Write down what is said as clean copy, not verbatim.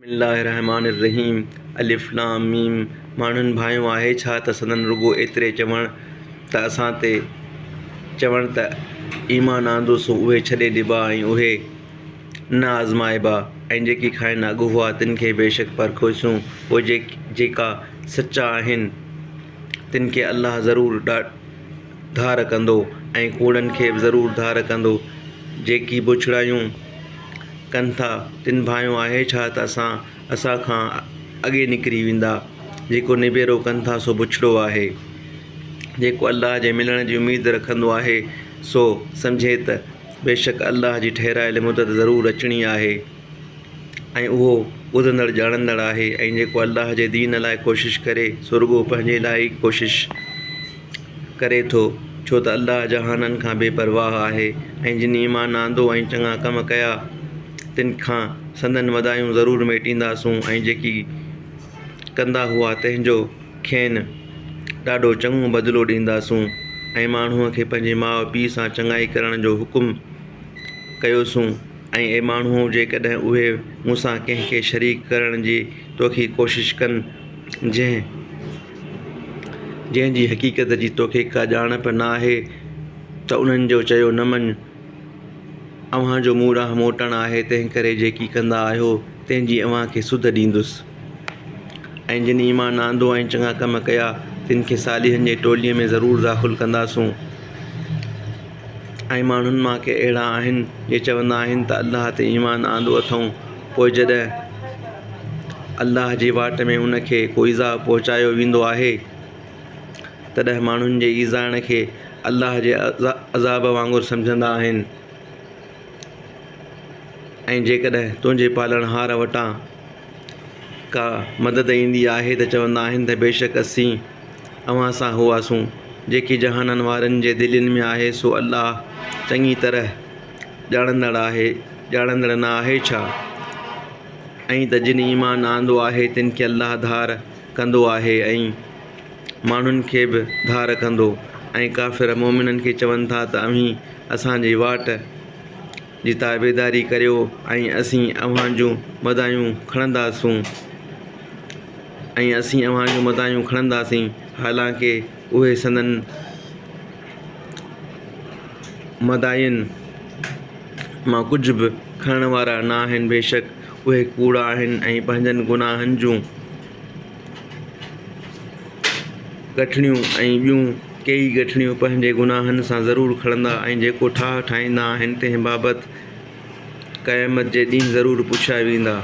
بسم الله الرحمٰن الرحيم الف لام ميم ماڻهن ڀانئيو آهي ڇا ته سندن رڳو ايتري چوڻ ته اسان تي چوڻ ته ايمان آندوسون اهي ڇڏي ڏبا ۽ اهي نه آزمائبا ۽ جيڪي کانئن اڳ هئا تن کي بيشڪ پرکيوسون پوء جيڪا سچا آهن تن کي الله ضرور ڌار ڪندو ۽ ڪوڙن کي به ضرور ڌار ڪندو جيڪي بڇڙايون ڪن ٿا، تن ڀانئيو آهي ڇا ته اسان اسان کان اڳي نڪري ويندا؟ جيڪو نبيرو ڪن ٿا سو بڇڙو آهي. جيڪو الله جي ملڻ جي اميد رکندو آهي سو سمجهي ته بيشڪ الله جي ٺهرايل مدت ضرور اچڻي آهي ۽ اهو ٻڌندڙ ڄاڻندڙ آهي ۽ جيڪو الله جي دين لاء ڪوشش ڪري سو رڳو پنهنجي لاء ئي ڪوشش ڪري ٿو، ڇو ته الله جهانن کان بي پرواهه آهي ۽ جن ايمان آندو ۽ چڱا ڪم ڪيا، تن کان سندن وڌايون ضرور ميٽينداسون ۽ جيڪي ڪندا هئا تنهن جو کين ڏاڍو چڱو بدلو ڏينداسون ۽ ماڻهوء کي پنهنجي ماء پيء سان چڱائي ڪرڻ جو حڪم ڪيوسون ۽ اي ماڻهوء! جيڪڏهن اهي مون سان ڪنهن کي شريڪ ڪرڻ جي توکي ڪوشش ڪن، جنهن. جنهن جي حقيقت جي توکي ڪا ڄاڻپ نه آهي ته انهن جو چيو نه مڃ. اوهان جو مون ڏانهن موٽڻ آهي، تنهنڪري جيڪي ڪندا آهيو، تنهن جي اوهان کي سڌ ڏيندس. ۽ جن ايمان آندو ۽ چڱا ڪم ڪيا، تن کي صالحن جي ٽولي ۾ ضرور داخل ڪنداسون. ۽ ماڻهن مان ڪي اهڙا آهن، جي چوندا آهن ته الله تي ايمان آندو اٿئون، پوء جڏهن الله جي واٽ ۾ ان کي ڪو ايذاء پهچايو ويندو آهي، تڏهن ماڻهن جي ايذائڻ کي الله جي عذاب وانگر سمجهندا آهن ۽ جيڪڏهن تنهنجي پالڻهار وٽان ڪا مدد ايندي آهي ته چوندا آهن ته بيشڪ اسين اوهان سان هئاسون. جيڪي جهانن وارن جي دلين ۾ آهي سو الله چڱي طرح ڄاڻندڙ آهي، ڄاڻندڙ نه آهي ڇا؟ ۽ ته جن ايمان آندو آهي تن کي الله ڌار ڪندو آهي ۽ ماڻهن کي به ڌار ڪندو ۽ ڪافر مؤمنن کي چون ٿا ته اوهين اسان جي واٽ جي تابعداري ڪريو ۽ اسين اوهان جون مدايون کڻنداسون ۽ اسين اوهان جون مدايون کڻنداسين حالانڪه اهي سندن مداين مان ڪجهه به کڻڻ وارا نه آهن بيشڪ اهي ڪوڙا آهن ۽ پنهنجن گناهن جون ڳٺڙيون ۽ ٻيون ڪيئي ڳٺڙيون پنهنجي گناهن سان ضرور کڻندا ۽ جيڪو ٺاهه ٺاهيندا آهن تنهن بابت قيامت جي ڏينهن ضرور پڇيا ويندا.